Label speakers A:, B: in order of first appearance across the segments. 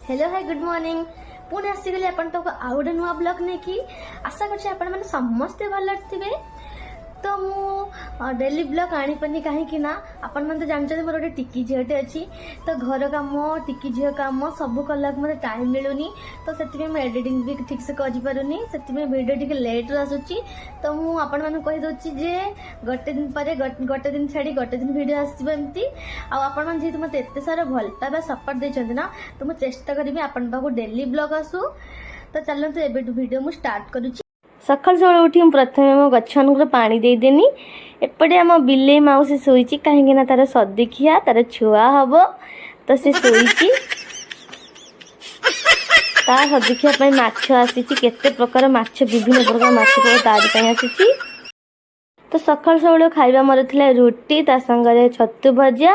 A: Hello, high, good morning. ପୁଣି ଆସିଗଲି ଆପଣଙ୍କ ପାଖକୁ ଆଉ ଗୋଟେ ନୂଆ ବ୍ଲଗ୍ ନେଇକି। ଆଶା କରୁଛି ଆପଣମାନେ ସମସ୍ତେ ଭଲରେ ଥିବେ। ତ ମୁଁ ଡେଲି ବ୍ଲଗ୍ ଆଣିପାରୁନି, କାହିଁକି ନା ଆପଣମାନେ ତ ଜାଣିଛନ୍ତି ମୋର ଗୋଟେ ଟିକି ଝିଅଟେ ଅଛି। ତ ଘର କାମ, ଟିକି ଝିଅ କାମ ସବୁ କଲାକୁ ମୋତେ ଟାଇମ୍ ମିଳୁନି। ତ ସେଥିପାଇଁ ମୁଁ ଏଡିଟିଂ ବି ଠିକ୍ସେ କରିପାରୁନି। ସେଥିପାଇଁ ଭିଡ଼ିଓ ଟିକେ ଲେଟ୍ରେ ଆସୁଛି। ତ ମୁଁ ଆପଣମାନଙ୍କୁ କହିଦେଉଛି ଯେ ଗୋଟେ ଦିନ ପରେ ଗୋଟେ ଦିନ ଛାଡ଼ି ଗୋଟେ ଦିନ ଭିଡ଼ିଓ ଆସିବ ଏମିତି। ଆଉ ଆପଣମାନେ ଯେହେତୁ ମୋତେ ଏତେ ସାରା ଭଲ ପାଇବା, ସପୋର୍ଟ ଦେଇଛନ୍ତି ନା, ତ ମୁଁ ଚେଷ୍ଟା କରିବି ଆପଣଙ୍କ ପାଖକୁ ଡେଲି ବ୍ଲଗ୍ ଆସୁ। ତ ଚାଲନ୍ତୁ, ଏବେଠୁ ଭିଡ଼ିଓ ମୁଁ ଷ୍ଟାର୍ଟ କରୁଛି।
B: ସକାଳୁ ସକାଳୁ ଉଠି ମୁଁ ପ୍ରଥମେ ମୋ ଗଛମାନଙ୍କର ପାଣି ଦେଇଦେନି। ଏପଟେ ଆମ ବିଲେଇ ମାଉସୀ ଶୋଇଛି, କାହିଁକି ନା ତାର ସଦିଖିଆ, ତାର ଛୁଆ ହବ, ତ ସେ ଶୋଇଛି। ତା ସଦିଖିଆ ପାଇଁ ମାଛ ଆସିଛି। କେତେ ପ୍ରକାର ମାଛ, ବିଭିନ୍ନ ପ୍ରକାର ମାଛ ସବୁ ତାରି ପାଇଁ ଆସିଛି। ତ ସକାଳୁ ସକାଳୁ ଖାଇବା ମୋର ଥିଲା ରୁଟି, ତା ସାଙ୍ଗରେ ଛତୁ ଭଜା,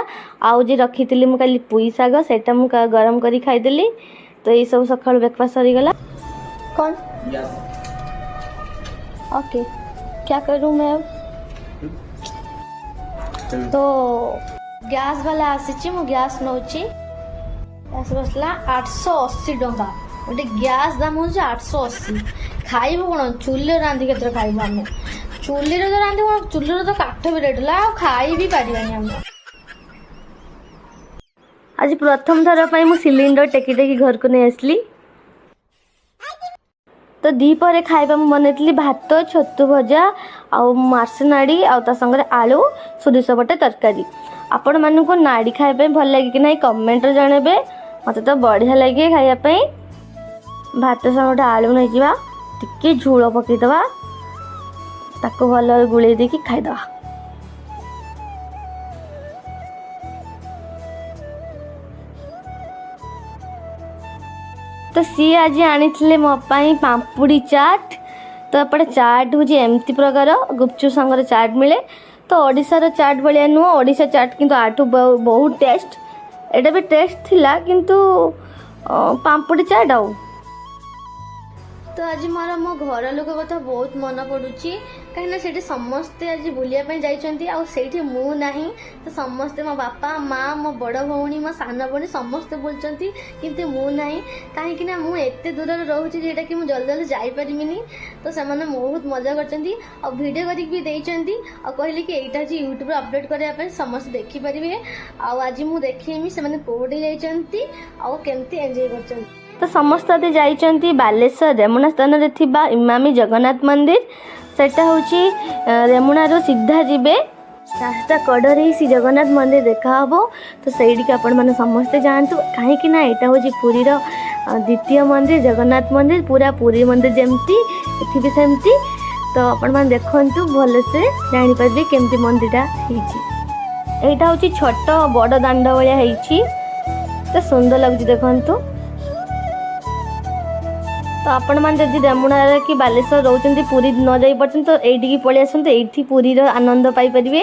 B: ଆଉ ଯେ ରଖିଥିଲି ମୁଁ କାଲି ପୁଇ ଶାଗ, ସେଇଟା ମୁଁ ଗରମ କରି ଖାଇଦେଲି। ତ ଏଇସବୁ ସକାଳୁ ବ୍ରେକଫାଷ୍ଟ ସରିଗଲା।
A: कौन? ओके, क्या करूँ मैं अब? ତ ଗ୍ୟାସ୍ ବାଲା ଆସିଛି, ମୁଁ ଗ୍ୟାସ୍ ନେଉଛି। ଗ୍ୟାସ୍ ବସିଲା 880 ଟଙ୍କା। ଗୋଟେ ଗ୍ୟାସ୍ ଦାମ ହେଉଛି 880। ଖାଇବୁ କ'ଣ? ଚୁଲିରେ ରାନ୍ଧି କେତେବେଳେ ଖାଇବୁ ଆମେ? ଚୁଲିରେ ତ ରାନ୍ଧିବୁ, ଚୁଲିରେ ତ କାଠ ବି ରେଟ୍ ହେଲା, ଆଉ ଖାଇ ବି ପାରିବାନି ଆମେ।
B: ଆଜି ପ୍ରଥମ ଥର ପାଇଁ ମୁଁ ସିଲିଣ୍ଡର ଟେକି ଟେକି ଘରକୁ ନେଇ ଆସିଲି। ତ ଦ୍ୱିପହରେ ଖାଇବା ମୁଁ ବନେଇଥିଲି ଭାତ, ଛତୁ ଭଜା ଆଉ ମାର୍ସ ନାଡ଼ି, ଆଉ ତା ସାଙ୍ଗରେ ଆଳୁ ସୋରିଷ ବଟା ତରକାରୀ। ଆପଣମାନଙ୍କୁ ନାଡ଼ି ଖାଇବା ପାଇଁ ଭଲ ଲାଗେ କି ନାହିଁ, କମେଣ୍ଟରେ ଜଣାଇବେ। ମୋତେ ତ ବଢ଼ିଆ ଲାଗେ ଖାଇବା ପାଇଁ। ଭାତ ସାଙ୍ଗରେ ଗୋଟେ ଆଳୁ ନେଇଯିବା, ଟିକେ ଝୋଳ ପକାଇଦେବା, ତାକୁ ଭଲରେ ଗୋଳେଇ ଦେଇକି ଖାଇଦେବା। ତ ସିଏ ଆଜି ଆଣିଥିଲେ ମୋ ପାଇଁ ପାମ୍ପୁଡ଼ି ଚାଟ୍। ତ ଏପଟେ ଚାଟ୍ ହେଉଛି ଏମିତି ପ୍ରକାର, ଗୁପଚୁପ୍ ସାଙ୍ଗରେ ଚାଟ୍ ମିଳେ। ତ ଓଡ଼ିଶାର ଚାଟ୍ ଭଳିଆ ନୁହଁ, ଓଡ଼ିଶା ଚାଟ୍ କିନ୍ତୁ ଆଠୁ ବହୁତ ଟେଷ୍ଟ। ଏଇଟା ବି ଟେଷ୍ଟ ଥିଲା, କିନ୍ତୁ ପାମ୍ପୁଡ଼ି ଚାଟ୍ ଆଉ
A: ତ ଆଜି ମୋର ମୋ ଘର ଲୋକ କଥା ବହୁତ ମନେ ପଡ଼ୁଛି, କାହିଁକିନା ସେଇଠି ସମସ୍ତେ ଆଜି ବୁଲିବା ପାଇଁ ଯାଇଛନ୍ତି ଆଉ ସେଇଠି ମୁଁ ନାହିଁ। ତ ସମସ୍ତେ, ମୋ ବାପା, ମା, ମୋ ବଡ଼ ଭଉଣୀ, ମୋ ସାନ ଭଉଣୀ ସମସ୍ତେ ବୁଲୁଛନ୍ତି, କିନ୍ତୁ ମୁଁ ନାହିଁ। କାହିଁକି ନା ମୁଁ ଏତେ ଦୂରରେ ରହୁଛି ଯେଉଁଟାକି ମୁଁ ଜଲ୍ଦି ଜଲ୍ଦି ଯାଇପାରିବିନି। ତ ସେମାନେ ବହୁତ ମଜା କରିଛନ୍ତି ଆଉ ଭିଡ଼ିଓ କରିକି ବି ଦେଇଛନ୍ତି ଆଉ କହିଲେ କି ଏଇଟା ହେଉଛି ୟୁଟ୍ୟୁବରେ ଅପଲୋଡ଼ କରିବା ପାଇଁ, ସମସ୍ତେ ଦେଖିପାରିବେ। ଆଉ ଆଜି ମୁଁ ଦେଖେଇମି ସେମାନେ କୋଉଠି ଯାଇଛନ୍ତି ଆଉ କେମିତି ଏନ୍ଜୟ କରୁଛନ୍ତି।
B: ତ ସମସ୍ତେ ଆଜି ଯାଇଛନ୍ତି ବାଲେଶ୍ୱର ରେମୁଣା ସ୍ଥାନରେ ଥିବା ଇମାମି ଜଗନ୍ନାଥ ମନ୍ଦିର। ସେଇଟା ହେଉଛି ରେମୁଣାରୁ ସିଧା ଯିବେ, ରାସ୍ତା କଡ଼ରେ ହିଁ ଶ୍ରୀ ଜଗନ୍ନାଥ ମନ୍ଦିର ଦେଖାହେବ। ତ ସେଇଠିକି ଆପଣମାନେ ସମସ୍ତେ ଯାଆନ୍ତୁ, କାହିଁକି ନା ଏଇଟା ହେଉଛି ପୁରୀର ଦ୍ୱିତୀୟ ମନ୍ଦିର ଜଗନ୍ନାଥ ମନ୍ଦିର। ପୁରା ପୁରୀ ମନ୍ଦିର ଯେମିତି, ଏଠି ବି ସେମିତି। ତ ଆପଣମାନେ ଦେଖନ୍ତୁ, ଭଲସେ ଜାଣିପାରିବେ କେମିତି ମନ୍ଦିରଟା ହେଇଛି। ଏଇଟା ହେଉଛି ଛୋଟ ବଡ଼ ଦାଣ୍ଡ ଭଳିଆ ହେଇଛି। ତ ସୁନ୍ଦର ଲାଗୁଛି, ଦେଖନ୍ତୁ। ତ ଆପଣମାନେ ଯଦି ରେମୁଣାରେ କି ବାଲେଶ୍ୱର ରହୁଛନ୍ତି, ପୁରୀ ନ ଯାଇପାରୁଛନ୍ତି, ତ ଏଇଠିକି ପଳେଇ ଆସନ୍ତୁ। ଏଇଠି ପୁରୀର ଆନନ୍ଦ ପାଇପାରିବେ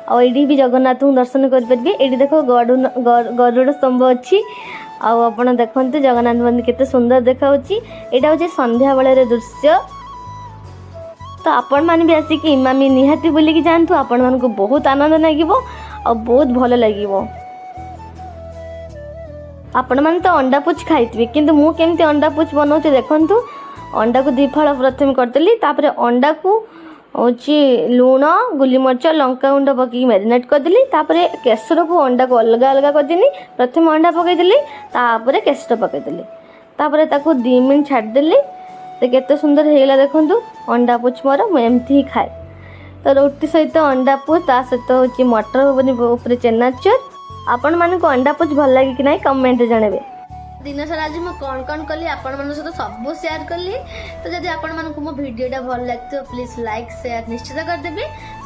B: ଆଉ ଏଇଠି ବି ଜଗନ୍ନାଥଙ୍କୁ ଦର୍ଶନ କରିପାରିବେ। ଏଇଠି ଦେଖ, ଗରୁଡ଼ ସ୍ତମ୍ଭ ଅଛି। ଆଉ ଆପଣ ଦେଖନ୍ତୁ, ଜଗନ୍ନାଥ ମନ୍ଦିର କେତେ ସୁନ୍ଦର ଦେଖାଯାଉଛି। ଏଇଟା ହେଉଛି ସନ୍ଧ୍ୟାବେଳର ଦୃଶ୍ୟ। ତ ଆପଣମାନେ ବି ଆସିକି ଇମାମି ନିହାତି ବୁଲିକି ଯାଆନ୍ତୁ। ଆପଣମାନଙ୍କୁ ବହୁତ ଆନନ୍ଦ ଲାଗିବ ଆଉ ବହୁତ ଭଲ ଲାଗିବ। ଆପଣମାନେ ତ ଅଣ୍ଡା ପୁଚ୍ ଖାଇଥିବେ, କିନ୍ତୁ ମୁଁ କେମିତି ଅଣ୍ଡା ପୁଚ୍ ବନାଉଛି ଦେଖନ୍ତୁ। ଅଣ୍ଡାକୁ ଦୁଇ ଫାଳ ପ୍ରଥମେ କରିଦେଲି। ତାପରେ ଅଣ୍ଡାକୁ ହେଉଛି ଲୁଣ, ଗୋଲମରିଚ, ଲଙ୍କାଗୁଣ୍ଡ ପକେଇକି ମ୍ୟାରିନେଟ୍ କରିଦେଲି। ତାପରେ କେଶରକୁ ଅଣ୍ଡାକୁ ଅଲଗା ଅଲଗା କରିଦେଲି। ପ୍ରଥମେ ଅଣ୍ଡା ପକେଇଦେଲି, ତାପରେ କେଶର ପକେଇଦେଲି, ତାପରେ ତାକୁ 2 ମିନିଟ୍ ଛାଡ଼ିଦେଲି। ତ କେତେ ସୁନ୍ଦର ହେଇଗଲା ଦେଖନ୍ତୁ ଅଣ୍ଡା ପୁଚ୍ ମୋର। ମୁଁ ଏମିତି ହିଁ ଖାଏ। ତ ରୁଟି ସହିତ ଅଣ୍ଡା ପୁଚ୍, ତା ସହିତ ହେଉଛି ମଟର ଘୁଗୁନି ଉପରେ ଚେନାଚୁର। ଆପଣମାନଙ୍କୁ ଅଣ୍ଡା ପୁଚ୍ ଭଲ ଲାଗେ କି ନାହିଁ, କମେଣ୍ଟରେ ଜଣାଇବେ।
A: ଦିନ ସାରା ଆଜି ମୁଁ କ'ଣ କ'ଣ କଲି, ଆପଣମାନଙ୍କ ସହିତ ସବୁ ସେୟାର କଲି। ତ ଯଦି ଆପଣମାନଙ୍କୁ ମୋ ଭିଡ଼ିଓଟା ଭଲ ଲାଗିଥିବ, ପ୍ଲିଜ୍ ଲାଇକ୍, ସେୟାର ନିଶ୍ଚିତ କରିଦେବେ।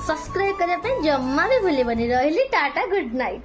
A: ସବସ୍କ୍ରାଇବ୍ କରିବା ପାଇଁ ଜମା ବି ଭୁଲିବନି। ରହିଲି, ଟାଟା, ଗୁଡ୍ ନାଇଟ୍।